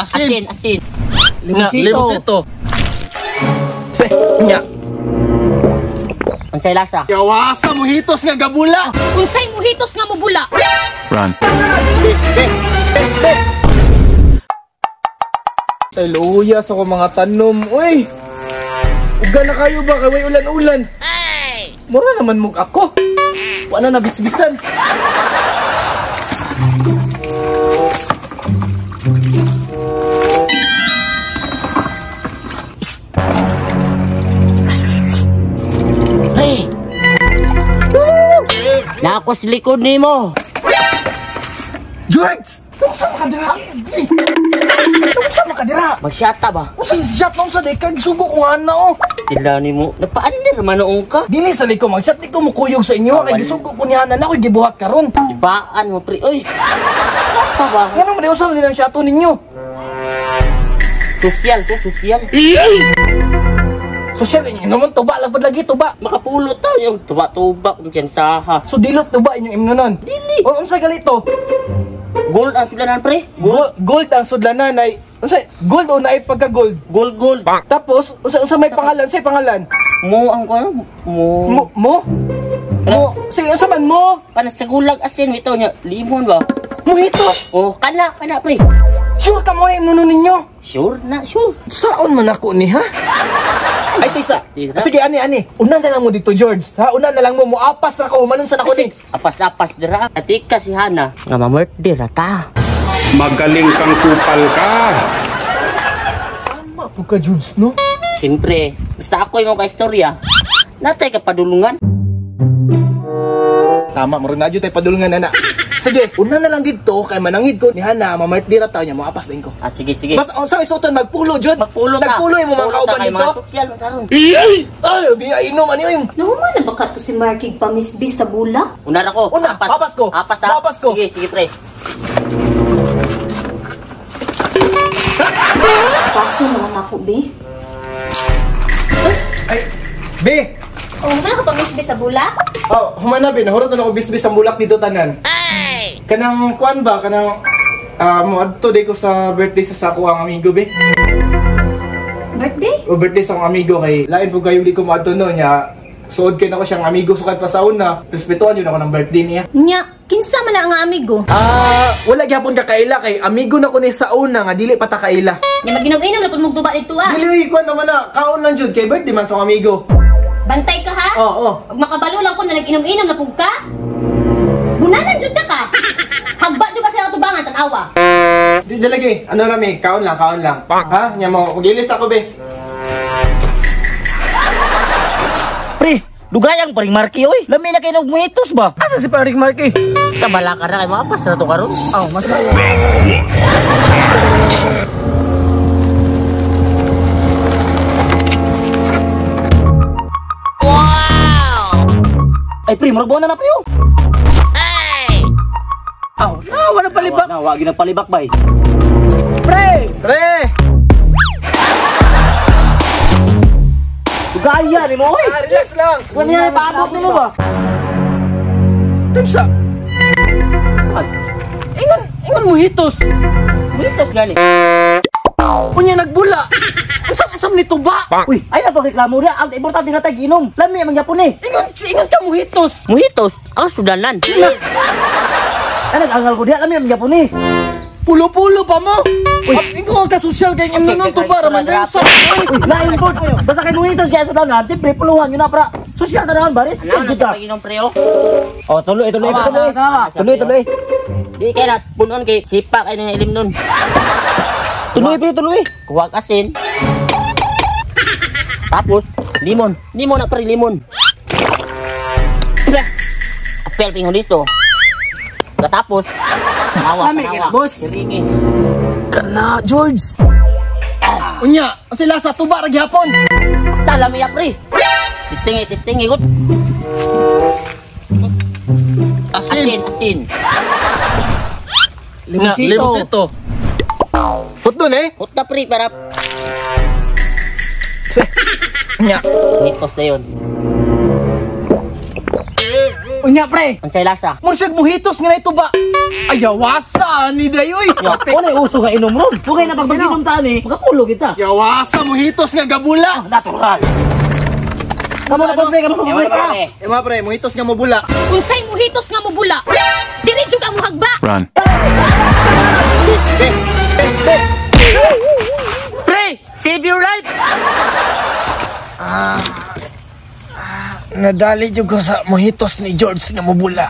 Asin. Asin, asin. Limosito. Limosito. Nya. Unsay lasa? Yawasa mojitos nga gabula. Unsay mojitos nga mobula? Run. Tay luya sa ko mga tanom. Uy. Uga na kayo ba kay way ulan-ulan. Mura naman mug ako. Wa na nabisbisan. Pre! Nako sa likod nimo. George! Unsa man ka dira? Unsa man ka dira? Magsyata ba? Unsa shot nung sa day kag sugo ko nga na oh. Tila nimo. Nagpaandir man noong ka. Dili sa liko mag-shot di ko mukuyog sa inyo kay gisugo ko ni Hana na ako'y gibuhat karon. Ibaan mo pre. Uy. Syata ba? Ngano man unsa man nilang shato ninyo? Social to, social. Social inyo naman tuba lang pud lagi tuba. Makapulot ta yung tuba-tuba kung tiyansaha. So dilot tuba inyong imnonon. Dili. O unsa galito? Gold ang sulanan pre. Gold, gold ang sudlanan ay unsa gold o naay pagka gold. Gold, gold. Tapos unsa unsa may pangalan, say pangalan? Mo ang ko mo. Mo mo mo sige unsa man mo? Kana sa gulag asin bitaw niya limon ba? Mojitos. Oh, kana kana pre. Sure ka mo yung imnonon ninyo? Sure na, sure. Saon man ako ni ha? Ay tisa. Tira. Sige ani ani. Una na lang mo dito George. Ha una na lang mo moapas ra ko humanon sa nako ni. Apas-apas dira. Atika si Hana. Nga ma-birthday ra ta. Magaling kang kupal ka. Tama po ka George no. Siyempre, basta ako yung mga istorya. Natay ka padulungan. Tama mo na jud tay padulngan ana. Sige, una na lang didto kay manangid ko ni Hana, ma-birthday ra ta niya moapas din ko. Ah, sige, sige. Basta unsa may suoton magpulo jud. Magpulo ta. Nagpulo imo mga Pulo ta kauban kay dito. Mga sosyal karon. Ay, biya inom ani oy. Nahuman na ba ka to si Marky pamisbis sa bulak? Una ra ko. Una, apas ko. Apas ha. Apas ko. Sige, sige pre. Kaso naman ako, be. Ay, be. Oh, human ka pamisbis sa bulak? Oh, humana be, nahurot na ako bisbis ang bulak dito tanan. Ay. Kanang kuan ba kanang mo adto day ko sa birthday sa sako ang amigo be. Birthday? O birthday sa akong amigo kay lain po kayo di ko moadto no niya. Suod kay nako siyang amigo sukad pa sa una. Respetuhan yun ako ng birthday niya. Nya, kinsa man na ang amigo? Ah, wala gyapon ka kaila kay amigo na ko ni sa una nga dili pa ta kaila. Nya maginog-inom na pud mong tuba dito ah. Dili oy kuan naman na kaon lang jud kay birthday man sa akong amigo. Bantay ka ha? Oo. Oh, Ug makabalo lang ko na nag-inom-inom na pug ka. Bunalan jud ka ka. Hagba jud ka sa tubangan tan-awa. Di lagi. Ano rami? Kaon lang, kaon lang. Ha? Nya mo, magilis ako be. Pre, dugayang paring Marky oy. Lami na kay nagmuhitos ba? Asa si paring Marky? Kabala ka ra kay maapas ra to karon. Oh, mas Ay pre, murag buwan na na pre oh. Aw, na wala palibak. Na, wag na palibak bay. Pre! Pre! Dugaya nimo oy. Ah, relax lang. Kuan niya paabot nimo ba? Timsa. Ay, Ingon, ingon mojitos. Muhitos gani. Unya nagbula. Unsa unsa man ni tuba? Uy, ay na pagreklamo niya. Ang importante na tayo ginom. Lami man gyapon eh. Ingon, ingon ka mojitos. Muhitos? Ang sudanan. Ay, nag-angal ko diha. Lami man gyapon eh. Pulo-pulo pa mo. Uy, ingon ka social kay ingon nung tuba ra man din sa. Uy, lain po. Basta kay muhitos kaya sudanan, siyempre puluhan yun na pra. Social ta naman ba rin? Ano na sa pag-inom pre oh. Oh, tuloy, tuloy, tuloy. Tuloy, tuloy. Di kay na punon kay sipa kay na ilim nun. Tuloy pre, tuloy. Kuha ka asin. Tapos, limon. Limon na pre, limon. Apel ping huliso. Katapos, nawa, Lami, nawa. boss. Siringi. Kana, George. Unya, unsa lasa tuba ra gyapon. Basta lami ya pre. Testingi, testingi good. Asin. Asin, asin. Limosito. Limosito. Put dun eh. Put na pre para Nya. Mitos na yun. Unya, pre. Unsay lasa? Mursag mojitos nga na ito ba? Ayawasa ni dayoy. Wala uso nga inom ron. Okay na pag mag-inom ta ni, makapulo kita. Yawasa mojitos nga gabula. Natural. Kamo na pre, kamo na pre. Eh mga pre, mojitos nga mobula. Unsay muhitos nga mubula? Dili jud ka muhagba. Run. Pre, save your life. Nadali jud ko sa mojitos ni George nga mobula.